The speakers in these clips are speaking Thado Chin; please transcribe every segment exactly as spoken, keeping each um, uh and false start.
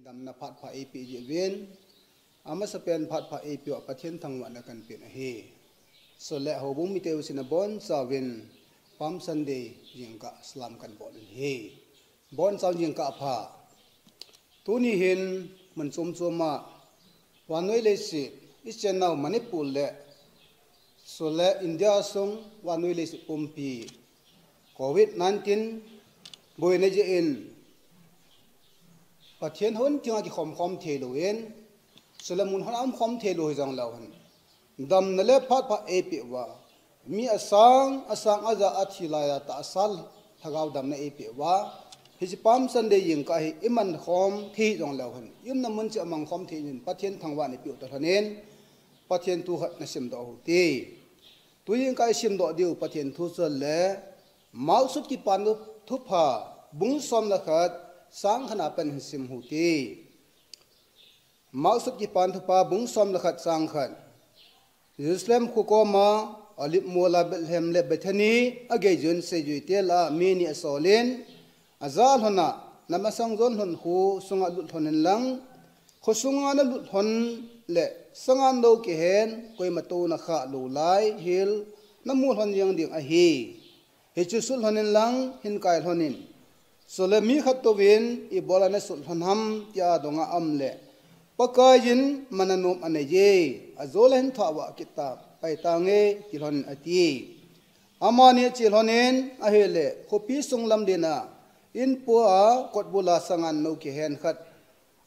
Damna phat pha eipeh jeh uvin, amasapen phat pha eipeh uva Pathen thangvahna kahin pen ahi. Chule houbung mite usin abonchauvin Palm Sunday jingkah salam kahin bol in ahi. Bonchau jingkah pha. Tuni hin mun chom chom a vannoi leiset, i chennau Manipur le chule India sung vannoi leiset pumpi Covid nineteen boina jeh in Pathen hon kinga kikhom khom thei lou in, chule mun hon a um khom thei lou hijong leu hen, damna le phat pha eipeh uva, mi asang asang aja athi laiya tahsa lhagao damna eipeh uva, hiche Palm Sunday jingkah hi iman khom thei hijong leu hen, i umna mun cheh a mang khom thei in Pathen thangvahna ipeh u toh lhon in, Pathen thu khat nasim doh u hite. Tu jingkah isim doh diu Pathen thu chu ahile, Mark sut Kipana Thupha, bung som le khat, chang khat na pen hin sim u hite. Mark sut Kipana Thupha, bung som le khat, chang khat. Jerusalem kho koma, Olive mol a Bethlehem le Bethany agei jun seijuite lah a mi ni asol in, ajah lhon a, na masang jon lhon kho sunga lut lhon in lang, kho sunga nalut lhon le sangan nou kihen, koima tou nakhah lou lai hel namu lhon jeng ding ahi. Hichu sut lhon in lang hin kai lhon in, chule mi khat touvin ibola nasut lhon ham tia adong a um le, Pakaiyin man anom anei e, ajou le hin thah vah kit ta, pai tange, ti lhon in ati. Amani ache lhon in ahile, khopi sung lam len a, in pua a kot bul a sangan nou kihen khat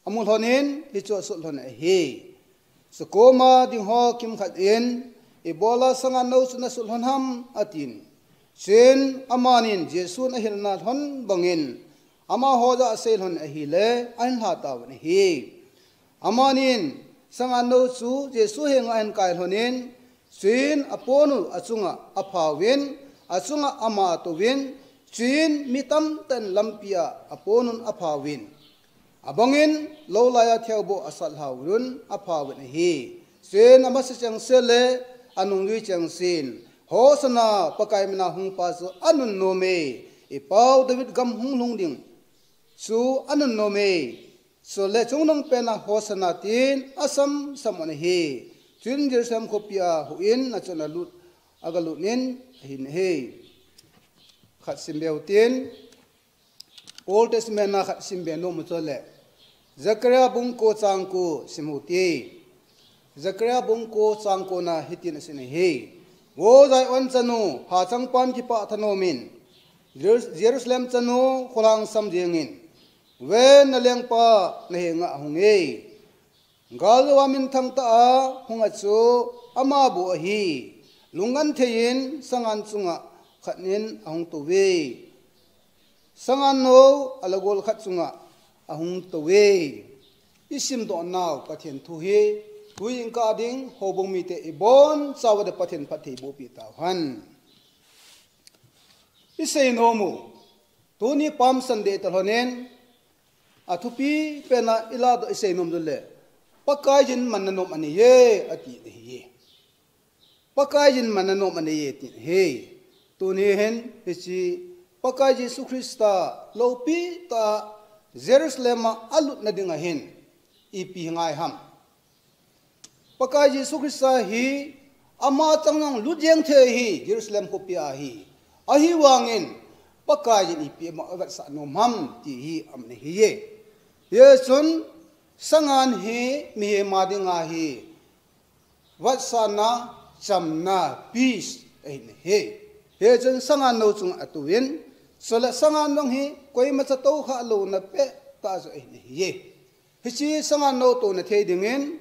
amu lhon in, hichu asut lhon ahi. Chukoma ding ho kimkhat in, ibola sangan nou chu nasut lhon ham, atin. Chuin amanin Jesun ahilna lhon bangin, amaho jah a asei lhon ahile, ahin lha tauvin ahi. Amanin sangan nou chu Jesu henga ahin kai lhon in, chuin apon u achunga aphauvin, achunga ama atouvin, chuin mi tamtah in lampi a apon un aphauvin, abangin lou laiya theu boh asat lhau un aphauvin ahi. Chuin amasa chengse le anungjui chengsen, Hosanna, Pakai mina hung pa chu anunnom e, i pau David gam hung lhung ding chu anunnom e, chule chungnung pen a Hosanna tin asam sam un ahi. Chuin Jerusalem khopi a houin a chun alut, agalut in ahin ahi. Khat sim be u tin, Old Testament a khat sim be nom u chule, Zechariah bung ko chang ko sim u hite. Zechariah bung ko chang ko na hitin asei in ahi. Vo Zion chanu, hachangpan kipah thanom in, Jeru-, Jerusalem chanu, kholhang sam jeng in, ven nalengpa nahenga ahung e. Galjou a minthang tah a hung a chu ama bou ahi. Lungngam thei in sangan chunga khat in ahung tou ve. Sangan nou alagol khat chunga ahung tou ve. I simdoh nau Pathen thu hi, tu jingkah ding houbung mite ibonchauva Pathen phattheiboh peh tauhen. I seinom u, tuni Palm Sunday toh lhon in, athupi pen a i ladoh i seinom u le, Pakaiyin man nanom anei e, ati ahi. Pakaiyin man nanom anei e, ati ahi. Tuni hin, hiche Pakai Jesu Christa loupi tah a Jerusalem a alutna ding ahin, ipi ngai ham. Pakai Jesu Christa hi ama chang jong lut jeng thei ahi, Jerusalem khopi a hi. Ahivangin, Pakaiyin ipi ama avetsah nom ham, ti hi aum in ahi e. Hichun, sangan hi mihem a dinga hi vetsahna, chamna, peace ahi in ahi. Hichun sangan nou chunga atouvin, chule sangan nou hi koimacha toukhah louna pettah chu ahi in ahi e. Hiche sangan nou touna thei dingin,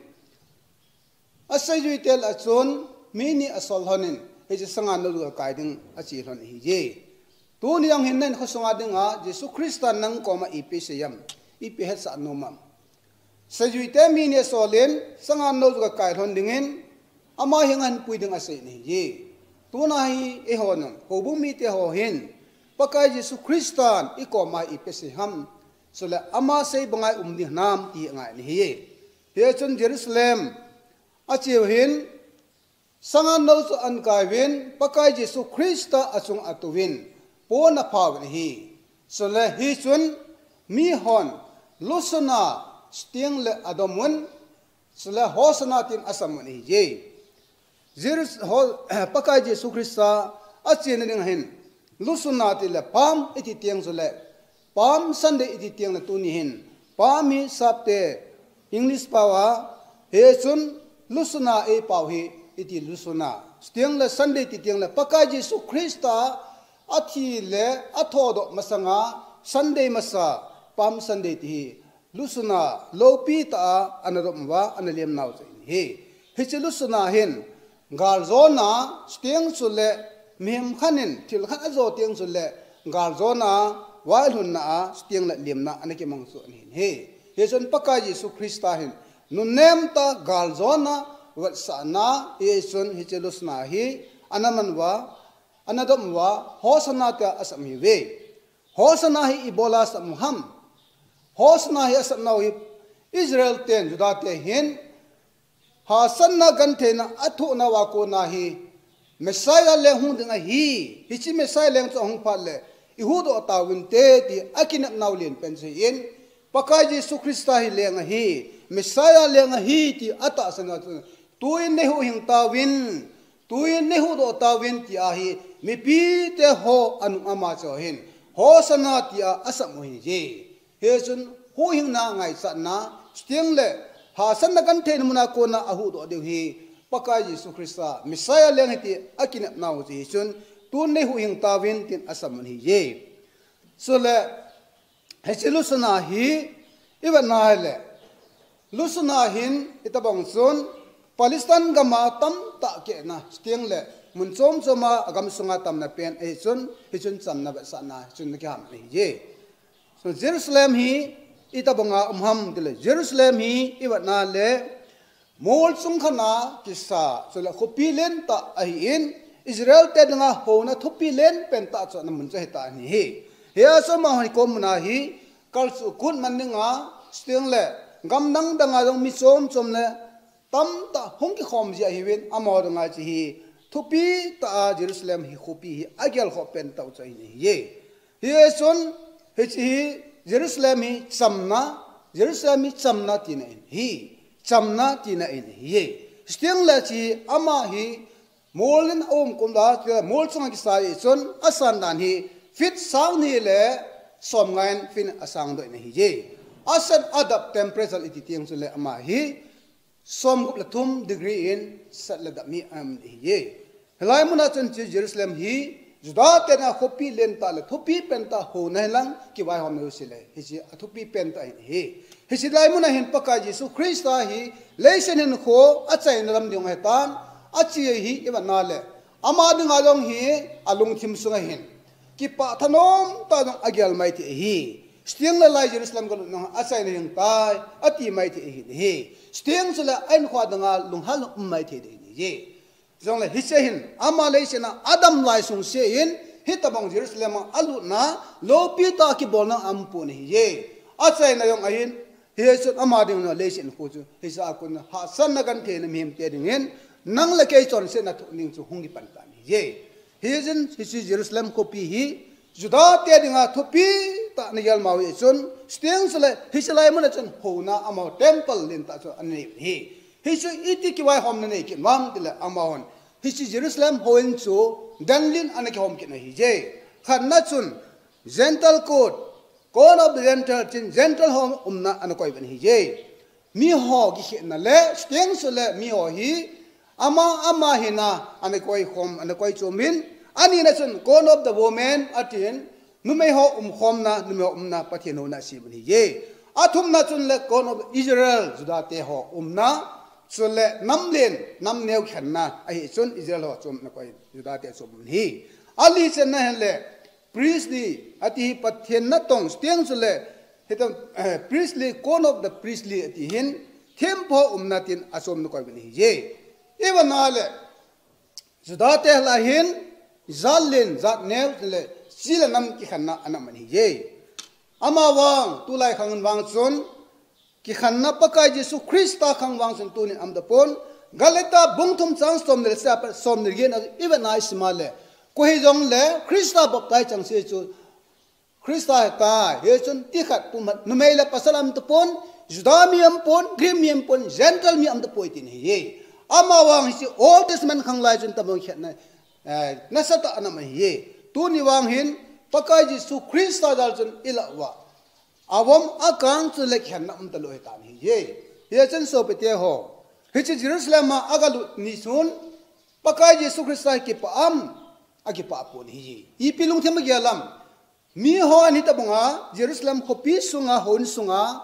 aseijuite lah a chun mi ni asol lhon in, hiche sangan nou chu akai ding ache lhon ahi e. Tuni jong hin nang kho sunga dinga Jesu Christa nang koma ipi asei ham, ipi ahetsah nom ham. Seijuite mi ni asol in, sangan nou chu akai lhon dingin, ama henga ahin pui ding asei in ahi e. Tuna hi eiho nung, houbung mite ho hin, Pakai Jesu Christan i koma ipi asei ham, chule ama sei banga i um ding hinam ti angai in ahi e. Hichun Jerusalem acheu hin, sangan nou chu ahin kai uvin, Pakai Jesu Christa achunga atouvin, pon aphauvin ahi. Chule hichun mihon, lusuna, Sting le adom un, chule Hosanna tin asam un ahi je. Jesu-, Ho-, Pakai Jesu Christa achena ding hin, Lusuna ti le Palm iti tiang chule, Palm Sunday iti tiang le tuni hin, Palm hi sapte English pao a, hichun Lusuna eipao hi iti Lusuna. Sting le Sunday ti tiang le Pakai Jesu Christa athi le athodoh masanga Sunday masa, Palm Sunday ti hi Lusuna lopi tah a ana dom uva, ana liam nau chu ahi. Hiche Lusuna hin galjona, sting chule mihem khat in thil khat ajo tiang chule galjona, vailhunna a sting le liamna ana kimang chu ahi. Hichun Pakai Jesu Christa hin nunnem tah a galjona, vetsahna, hichun hiche Lusuna hi ana man uva, ana dom uva, Hosanna tia asam ahiuve. Hosanna hi ibola asam u ham? Hosanna hi asam nau hi Israel ten, Juda te hin, hahsatna gentheina athoh nauva kona hi Messiah leng hung ding ahi. Hiche Messiah leng chu ahung phat le, ihuhdoh tauvinte ti akinep nau lenpen chu ahin, Pakai Jesu Christa hi leng ahi, Messiah leng ahi ti atahsan nau chu, tuin neihuhhing tauvin, tuin neihuhdoh tauvin ti ahi, mipite ho anung ama chu ahin, Hosanna tia asam u ahi je. Hichun huhhingna, ngaichatna, sting le hahsatna gentheina muna kona ahuhdoh diu hi Pakai Jesu Christa Messiah leng ahi ti akinep nau chu hichun, tun neihuhhing tauvin tin asam u ahi je. Chule, hiche Lusuna hi ivet na hile, Lusuna hin itobang chun Palestine gam a tamtah kehna, sting le mun chom chom a agam sunga tamna pen ahi chun, hichun chamna vetsahna chun ana kiham ahi je. So, Jerusalem hi itobang a um ham tile, Jerusalem hi ivet na le, mol chung khat a kisa, chule khopi lentah ahin, Israel te dinga houna thupi lenpen tah chu ana mun chu ahi tan ahi. Hia chu amaho hi kom muna hi kalchuh kut man dinga, sting le gam dang dang a jong mi chom chom le tamtah hung kikhom ji ahiuvin, amaho dinga hiche hi thupi tah a Jerusalem hi khopi hi agelkhoh pen tah u chu ahi. Hichun, hiche hi Jerusalem hi chamna, Jerusalem hi chamna tina ahi. Chamna tina ahi. Sting le hiche hi ama hi mol in aum kum a, mol chunga kisa ahi chun asan dan hi feet sang ni le som nga in feet in asang doh in ahi je. Aset adap temperature iti tiang chule ama hi som gup le thum degree in set le dap mi aum ahi je. Hilai muna chun hiche Jerusalem hi Juda te dinga khopi lentah le thupi pentah houna hilang kivaihomna u sile, hiche athupi pentah ahi. Hiche lai muna hin Pakai Jesu Christa hi leiset hinkho achaina lam ding ahi tan, ache hi ivet na le, ama dinga jong hi alungthim sunga hin kipah thanom tah jong agel mai thei ahi. Sting le lai Jerusalem kalut nung achaina hing tai ati mai thei ahi. Sting chule ahinkho dinga lunghel um mai thei ding ahi. Jongle hiche hin ama leiset a adam lai sungse in, hitobang Jerusalem a alutna, lopi tah a kibolna aumpon ahi je. Achaina jong ahin, hichun ama ding a leiset khu chu, hiche a kon a hahsatna gentheina mihem te dingin, nang le kei chonsetna thoh ding chu hung kipan tan ahi je. Hichun hiche Jerusalem khopi hi Juda te dinga thupi tah ana gel mau ahi chun, sting chule hiche lai muna chun houna amaho temple lentah chu ana nei u ahi. Hichu iti kivaihomna nei kit uvem tile amahon, hiche Jerusalem houin chu dan li in ana kihom kit u ahi je. Khatna chun Gentile court, court of the Gentile tin Gentile ho umna ana koi u ahi je. Miho kikhetna le, sting chule miho hi ama ama hina ana koi khom, ana koi chom in, anina chun court of the women atin, numei ho umkhomna, numei ho umna, Pathen houna asem u ahi je. Athumna chun le court of Israel, Juda te ho umna, chule nam len, nam neo khenna ahi chun Israel ho chom ana koi, Juda te chom u ahi. Ali channa hin le, priestly, ati hi Pathen natong, sting chule, hitam, eh, priestly, court of the priestly, ati hin, thempu ho umna tin achom ana koi u ahi je. Ivet na le, Juda te lah a hin, jat len, jat neo le, chi le nam kikhenna ana um ahi je. Amavang, tulai khang vang chun, kikhenna Pakai Jesu Christa khang vang chun tunin aum tapon, Galata bung thum chang som ni le sagi apat som ni le get a ivet na isim a le, koi hijongle Christa baptize chengse chu Christa ahitai, hichun ti khat pumkhat, numei le pasal aum tapon, Juda mi aum pon, Greek mi aum pon, Gentile mi aum tapoi tina ahi. Amavang hiche Old Testament khanglai chun tabang khetna, eh, nasatah ana um ahi. Tuni vang hin, Pakai Jesu Christa jal chun ilah uva avom akang chule khenna um talou ahitan ahi. Hijeh chun sopite ho, hiche Jerusalem a agalut ni chun, Pakai Jesu Christa hi kipah am? Akipah pon ahi. Ipi lungthim agel am? Miho in hitobanga Jerusalem khopi sunga, houin sunga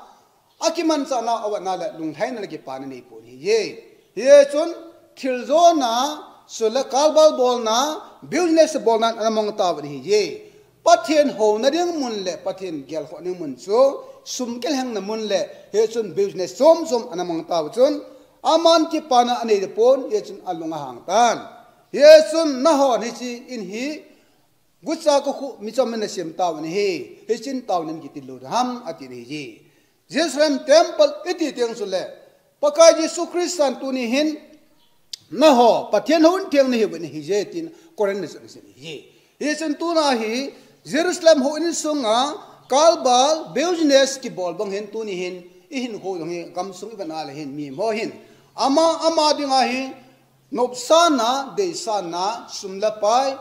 akimanchahna, avetna le lunglhaina le kipana anei pon ahi. Hijeh chun thil jona, chule kalbal bolna, business bolna ana mang tauvin ahi. Pathen houna ding mun le Pathen gelkhoh ding mun chu sum kilhengna mun le, hijeh chun business chom chom ana mang tauva chun, aman kipana anei tapon, hijeh chun alung ahang tan. Hijeh chun nahon hiche in hi gucha kokhuh michom in nasem tauvin ahi, hiche in taonem kiti lou ding ham, atin ahi. Jerusalem temple iti teng chule, Pakai Jesu Christan tuni hin, naho Pathen houin theng nahiuvin ahije, tin Corinth na chun asim ahi. Hijeh chun tuna hi Jerusalem houin sunga kalbal business kibol bang hin tuni hin ihinkho jong hi gamsung ivet na le hin mihem ho hin ama ama dinga hi nopsahna, deisahna, sum le pai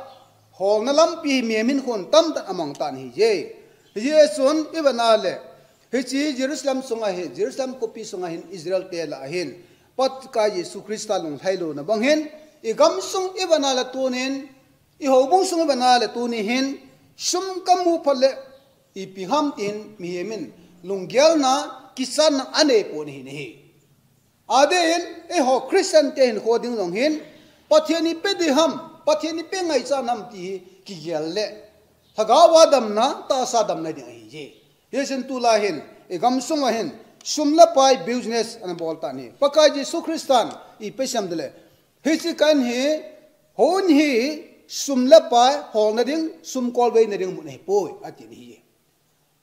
holna lampi hi mihem hinkhon tamtah in amang tan ahije. Hijeh chun ivet na le hiche Jerusalem sunga hin, Jerusalem khopi sunga hin Israel te lah a hin Pakai Jesu Christa lunglhai louna bang hin igamsung ivet na le tunin, ihoubung sung ivet na le tuni hin sum kamu phot le ipi ham tin mihem in lunggelna, kichatna anei pon ahi. Adeh in eiho Christian te hinkho ding jong hin Pathen in ipe ding ham, Pathen in ipe ngaichat nam ti hi kigel le lhagao a damna, tahsa damna ding ahije. Hijeh chun tulai hin igamsung a hin sum le pai business ana bol tan ahi. Pakai Jesu Christan ipi asei em tile, hiche kah in hi, houin hi sum le pai holna ding, sum kolveina ding mun ahipoi, atin ahi.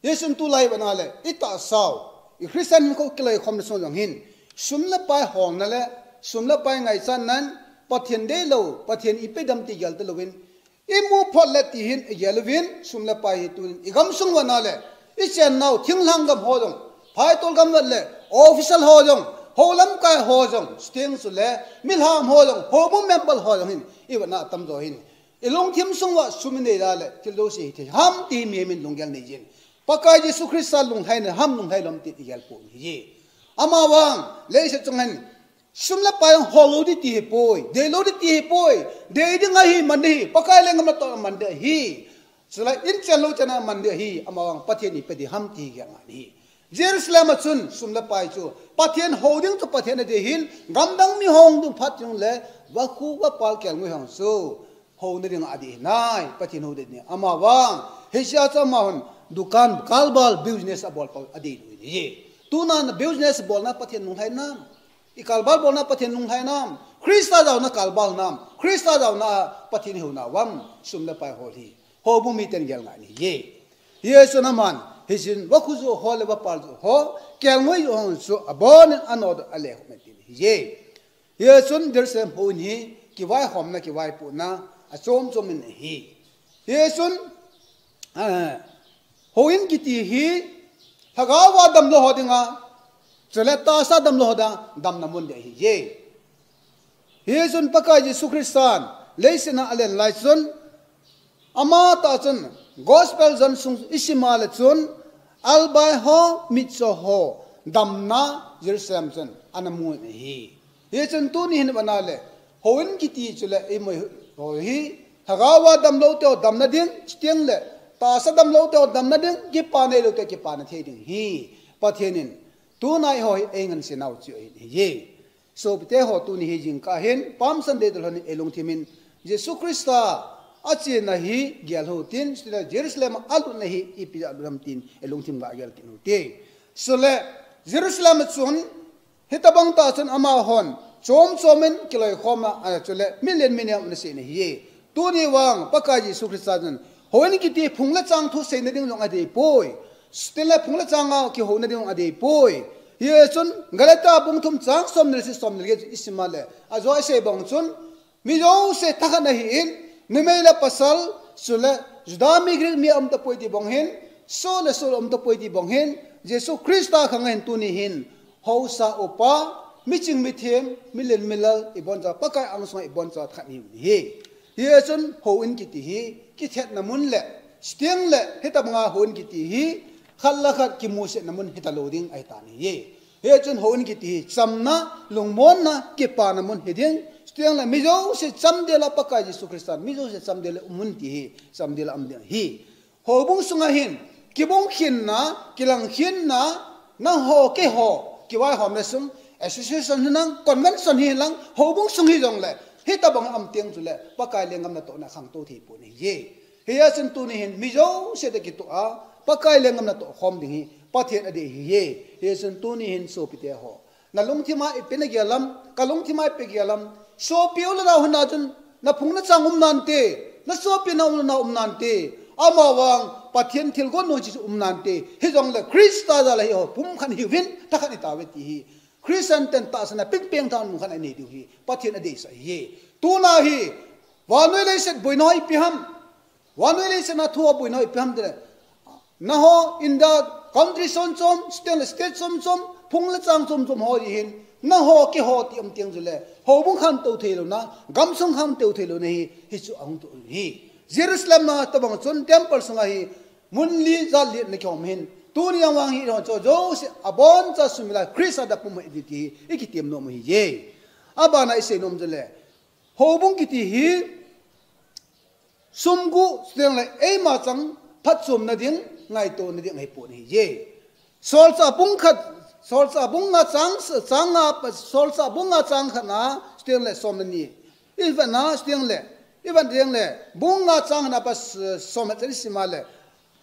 Hijeh chun tulai ivet na le itahsau, i Christian hinkho kiloikhomna sung jong hin sum le pai holna le sum le pai ngaichatnan, Pathen deilou, Pathen ipe ding ham ti gel talouvin, imu phot le ti hin igel uvin, sum le pai hi tunin igamsung ivet na le ichennau thinglhang gam ho jong, phaitol gam vet le official ho jong, hou lamkai ho jong, chuteng chule milham ho jong, houbung member ho jong hin ivet na atamjo hin ilungthim sung uva sum inei le le thil jouse hithei ham ti hi mihem in lunggel nei jin, Pakai Jesu Christa lunglhaina ham, lunglhai lou ham ti igel pon ahije. Amavang leiset chunga hin sum le pai hol lou ding ti ahipoi, deilou ding ti ahipoi, dei ding ahi, man ding ahi, Pakai lenggam natoh man ding ahi. Chule inchen lou chan a man ding ahi, amavang Pathen in ipe ding ham ti hi gel ngai ahi. Jerusalem a chun sum le pai chu Pathen hou ding chu Pathen adei hin, gamdang mi hung ding phat jong le vakhu vapal kelngoi hung chu houna ding adei ahinai, Pathen hou ding ahi. Amavang hiche a chu amahon dukan, kalbal business abol pa adei lou ahi. Tuna na business bolna Pathen lunglhai nam? I kalbal bolna Pathen lunglhai nam? Christa jaona kalbal nam? Christa jaona Pathen ihouna uvam? Sum le pai hol hi houbung miten gel ngai ahi. Hijeh chun aman hiche in vakhu joh ho le vapal joh ho, kelngoi joh ho chu abonin anodoh alekhum e tin ahije. Hijeh chun Jerusalem houin hi kivaikhomna, kivaipohna achom chom in ahi. Hijeh chun, eh, houin kiti hi lhagao a damlou ho dinga, chule tahsa damlou ho dinga damna mun ding ahije. Hijeh chun Pakai Jesu Christan leiset a alen lai chun, amatah chun Gospel John sung isim a le chun, albai ho, mitcho ho damna Jerusalem chun ana mun ahi. Hijeh chun tuni hin ivet na le houin kiti chule imu ho hi lhagao a damlou teu damna ding, chuteng le tahsa damlou teu damna ding, kipa neilou teu kipana thei ding hi Pathen in tuna eiho hi eingansei nau chu ahi, ahije. Sopite ho, tuni hi jingkah hin Palm Sunday toh lhon in eilungthim in Jesu Christa achena hi gel u hitin, chule Jerusalem a alutna hi ipi jeh a alut ham tin eilungthim ga gel kit u hite. Chule Jerusalem a chun hitobang tah chun amahon chom chom in kiloikhomna, a, chule milen mineo ana sei ahi. Tuni vang Pakai Jesu Christa chun houin kiti phung le chang thu seina ding jong adei poi. Chuteng le phung le chang a kihouna ding jong adei poi. Hijeh chun Galatia bung thum chang somni le sagi, somni le get isim a le, ajo a isei bang chun, mi jouse thakhat ana hi in, numei le pasal, chule Juda mi, Greek mi aum tapoi ti bang hin, Sol le sol um tapoi ti bang hin, Jesu Christa khang hin tuni hin, haosa upa, miching mithem, milen milal, ibon cha, Pakai angsunga ibon cha khat hi hi. Hichun houin kiti hi, kithetna mun le, sting le, hitabanga houin kiti hi, khat le khat kimusetna mun hita lou ding ahi tan ahi. Hichun houin kiti hi, chamna, lungmonna, kipana mun hi ding, sting le, mi jouse chamdel a Pakai Jesu Christa, mi jouse chamdel a um un ti hi, chamdel a um ding ahi. Houbung sunga hin, kibung khinna, kilang khinna, nangho keiho, kivaihomna sung, association hinlang, convention hinlang, houbung sung hijongle, hitabang um teng chule, Pakai lenggam natohna khangtou thei pon ahi. Hichun tuni hin, mi jouse toh kitoh a, Pakai lenggam natoh khom ding hi, Pathen adei ahi. Hichun tuni hin sopite ho. Na lungthima ipi nagel am, ka lungthima ipi gel am, sopi u le nao hina chun, na phung na chang um nante, na sopi na um na um nante, amavang, Pathen thilgon nung chu um nante, hijongle Christa jal a hiho, pumkhat hiuvin, thakhat itauve ti hi. Christian ten tahsan a pengpeng thanom khat anei diu hi, Pathen adeisah ahi. Tuna hi, vannoi leiset boina ho ipi ham, vannoi leiset a thu a boina ho ipi ham tile, nangho India country chom chom, state le state chom chom, phung le chang chom chom ho hi hin, nangho keiho ti um teng chule, houbung khantou thei louna, gamsung khantou thei louna hi, hichu ahung tou hi. Jerusalem a tabang chun temple sunga hi, mun li jat li na kihom hin, tuni a vang hi ho chu jouse abon cha sumil a Christa da pum hi ti hi, ikitem nom u ahi. Abana isei nom chule, houbung kiti hi, sum gu, sting le eima chang phatchomna ding, ngaitona ding ahi pon ahi. Solchah bung khat, Solchah bung nga chang, chang nga, Solchah bung nga chang khat na, sting le som le ni. Ivet na, sting le, ivet ding le, bung nga chang khat na pa s-, som le chang sim a le.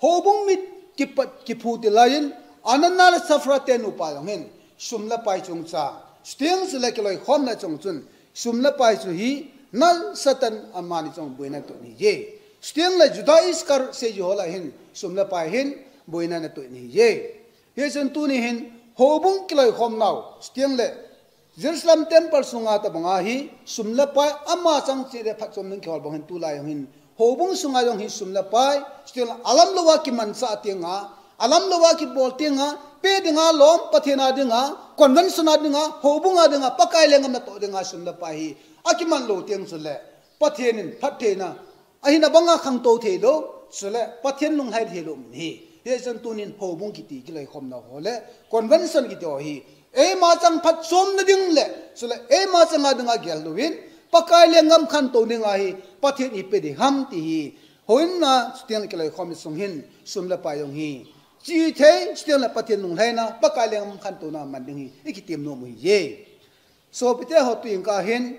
Houbung mit kipat kiphu ti laiyin, Anania le Saphira te nupa jong hin, sum le pai chungchang, sting chule kiloikhomna chung chun, sum le pai chu hi, nasatah in amani chun boina atoh in ahi. Sting le Judas Iscariot seiji ho lah hin, sum le pai hin, boina atoh in ahi. Hichun tuni hin, houbung kiloikhom nau, sting le, Jerusalem temple sunga tabanga hi, sum le pai ama chang cheh le phatchom ding kihol bang hin tulai jong hin, houbung sunga jong hi sum le pai, sting le alam louva kimanchah tenga, alam louva kibol tenga, pe dinga lom, Pathen a dinga, convention a dinga, houbung a dinga, Pakai lenggam natoh dinga sum le pai hi, akiman lou teng chule, Pathen in phattheina, ahina banga khangtou thei lou, chule Pathen lunglhai thei lou um ahi. Hichun tunin houbung kiti kiloikhomna ho le, convention kiti ho hi, eima chang phatchomna ding le, chule eima chang a dinga gel louvin, Pakai lenggam khantou dinga hi, Pathen ipi dei ham ti hi, houin a sting le kiloikhomna sung hin, sum le pai jong hi. Chithei, sting le Pathen lunglhaina, Pakai lenggam khantouna man ding hi, ikitem nom u ahi. Sopite ho tuin ka hin,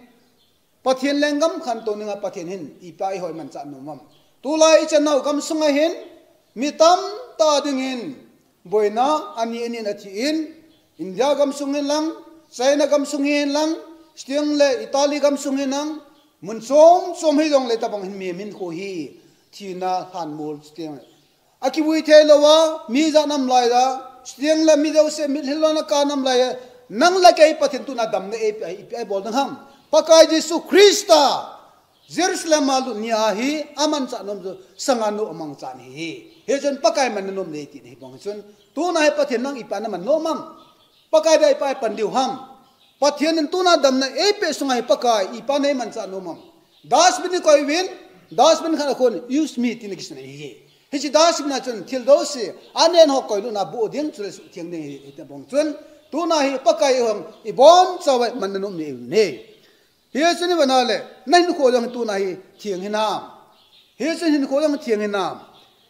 Pathen lenggam khantou dinga Pathen hin ipi a eiho imanchah nom am. Tulai ichan nau gamsunga hin, mi tamtah dingin, boina ani ani in athi in, India gamsung hin lang, China gamsung hin lang, sting le Italy gamsung hin lang, mun chom chom hijongle tabang hin mi hinkho hi, thina lhanmol sting le akivui thei louva, mi jat nam lai a, sting le mi jouse mitlhi lona ka nam lai a, nang le kei Pathen tuna damna eipeh a, ipi a ibol ding ham. Pakai Jesu Christa, Jerusalem a lut nia hi, amanchah nom chu, sanga nu amangchan ahi. Hichun Pakai manna nom nei tina hi bang chun, tuna hi Pathen nang ipi a naman nom am. Pakai dia ipi a ipan diu ham. Pathen in tuna damna eipeh sunga hi Pakai ipi a neimanchah nom am. Dustbin ikoi uvin, dustbin khat a kon, use me tina kisun ahi. Hiche dustbin a chun thil jouse, anen ho koilutna boh ding, chule suhtheng ding ahi, hiti bang chun. Tuna hi Pakai ihung, ibonchauva manna nom nei u ahi. Hichun ivet na le, nahinkho jong tuna hi theng hinam. Hichun hinkho jong theng hinam.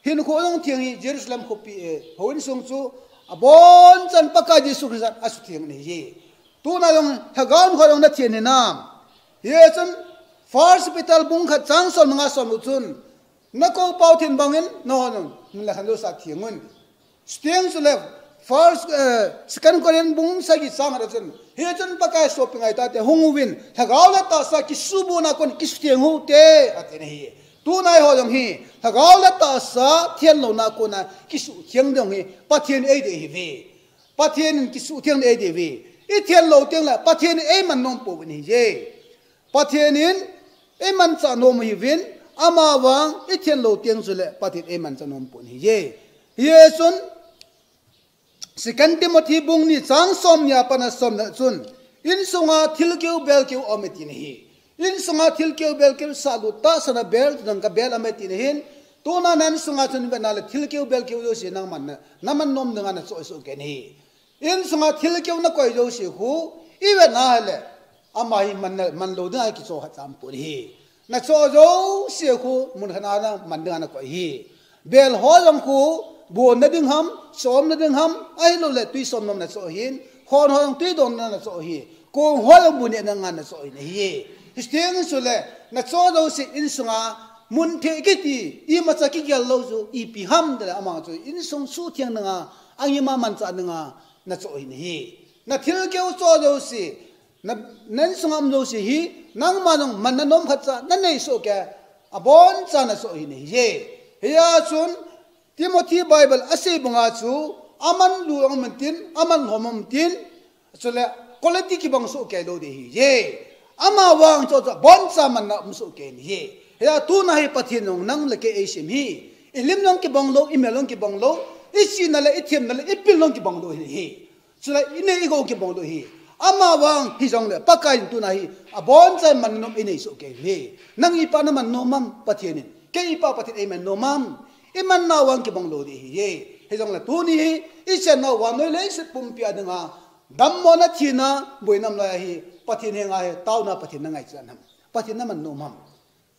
Hinkho jong theng hi Jerusalem khopi, eh, houin sung chu abonchan Pakai Jesu Christa asutheng in ahi. Tuna jong lhagao hinkho jong natheng hinam. Hichun First Peter bung khat chang som nga som u chun, nakou pau theng bangin, nangho jong, min le khan jouse a theng un. Sting chule, First, eh, Second Corinth bung sagi chang khat a chun, hichun Pakai sopi ngai tate hung uvin, lhagao le tahsa kisubohna kon kisutheng u hite, ati ahi. Tuna eiho jong hi, lhagao le tahsa thenlouna kona kisutheng ding hi, Pathen eidei ahiuve. Pathen in kisutheng ding eidei ahiuve. Ithen lou teng le, Pathen in eiman nom pouvin ahi. Pathen in eimanchah nom ahiuvin, amavang ithen lou teng chule Pathen eimanchah nom pon ahi. Hichun, Second Timothy bung ni chang som ni a pat a som le chun, insunga thilkeu belkeu aum e tina ahi. Insunga thilkeu belkeu salut tahsan a bel, nang ka bel aum e tina ahin, tuna na insunga chun vena le thilkeu belkeu jouse nangman na, naman nom dinga nachoh soh kei ahi. Insunga thilkeu nakoi jouse khu, i vena le, ama hi man, man lou dinga kichoh khat cham pon ahi. Nachoh jouse khu, mun khat a naman dinga nakoi ahi. Bel ho jong khu, bonna ding ham, somna ding ham, ahilou le tui somnom nachoh ahin, khon ho jong tui donna nachoh ahi, kong ho jong bu nehna dinga nachoh ahi nahi. Hicheng chule, nachoh jouse insunga, mun thei kiti, imacha kigel lou chu, ipi ham tile ama chu, insung suhtheng dinga, angima manchah dinga, nachoh ahi nahi. Na thilkeu choh jouse, na, na insunga um jouse hi, nangma jong man nanom khat cha, nanei soh kei, aboncha nachoh ahi nahi. Hia chun, Timothy Bible asei banga chu, aman lu aum intin, aman lhom aum intin, chule quality kibang soh kei lou ding ahi. Ama vang chu, chu aboncha man na um soh kei ahi. Hia tuna hi Pathen jong nang le kei eisem ahi. Ilim jong kibang lou, imel jong kibang lou, ichena le, ithemna le, ipil jong kibang lou ahi. Chule inei igou kibang lou ahi. Ama vang hijongle, Pakai in tuna hi, aboncha man nanom inei soh kei ahi. Nang ipi a naman nom am, Pathen in. Kei ipi a Pathen in eiman nom am. Iman nau vang kibang lou ding ahi. Hijongle tuni hi, ichen nau vannoi leiset pumpi a dinga, dammo na thina, boina um lai ahi, Pathen henga hi, taona Pathen nangaichat ham. Pathen naman nom ham.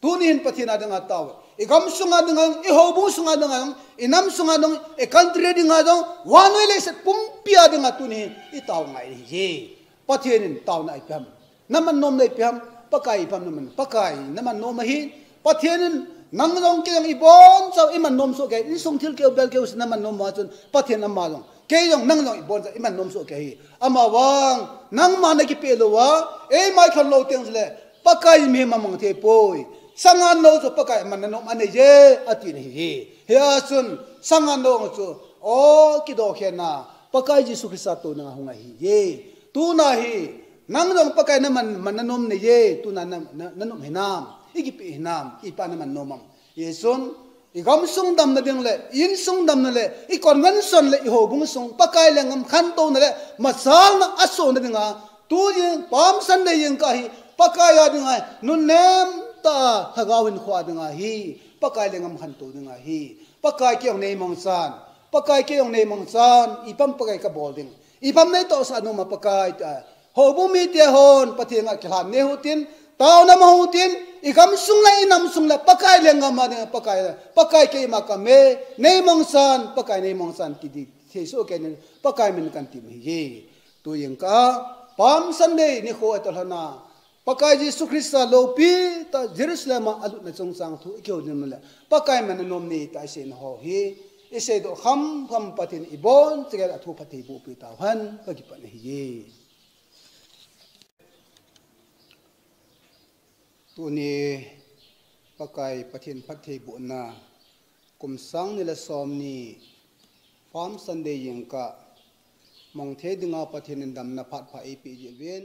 Tuni hin Pathen a dinga tao. I gam sunga dinga, i houbung sunga dinga, i nam sunga dinga, i country dinga dinga, vannoi leiset pumpi a dinga tuni hin i tao ngai ahi. Pathen in taona ipi ham. Naman nom na ipi ham, Pakai ipi ham naman, Pakai naman nom ahi. Pathen in nang jong kei jong iboncha iman nom soh kei, insung thilkeu belkeu se naman nom ma chun, Pathen ama jong. Kei jong nang jong iboncha iman nom soh kei ahi. Ama vang, nangma nakipeh lou a, eima ikhen lou teng le, Pakai in mihem amang thei poi. Sangan nou chu Pakai man nanom anei e, ati nahi. Hia chun, sangan nou chu, o, kidou khen a, Pakai Jesu Christa toh nanga hung ahi e. Tuna hi, nang jong Pakai naman, man nanom nei e, tuna na, na, nanom hinam, ikipe hinam, ipi a naman nom am. Hichun, i gamsung damna ding le, i insung damna le, i convention le, i houbung sung, Pakai lenggam khantouna le, machalna asohna dinga, tujing Palm Sunday jingkah hi, Pakai a dinga, nunnem tah a, lhagao hinkho a dinga hi, Pakai lenggam khantou dinga hi, Pakai kei jong nei mangchan, Pakai kei jong nei mangchan, ipi ham Pakai kabol ding, ipi ham nei tohsah nom a Pakai ta, houbung mite hon, Pathen a kilhan nei utin, taona mang utin, i gamsung le, i namsung le, Pakai lenggam a dinga, Pakai, Pakai keima kame, nei mangchan, Pakai nei mangchan, kiti thei soh kei in, Pakai min kantim ahi e. Tujingkah, Palm Sunday nikho atoh lhon a, Pakai Jesu Christa loupi tah Jerusalem a alutna chungchang thu ikihoulimna le, Pakai man nanom nei tia isei na ho hi, isei doh khamkham Pathen in iboncha geiya athu phattheiboh peh tauhen, kakipah nahi e. Tuni Pakai Pathen phattheibohna, kum sang ni le som ni, Palm Sunday jingkah, mangthei dinga Pathen in damna phat pha eipeh jeh uvin,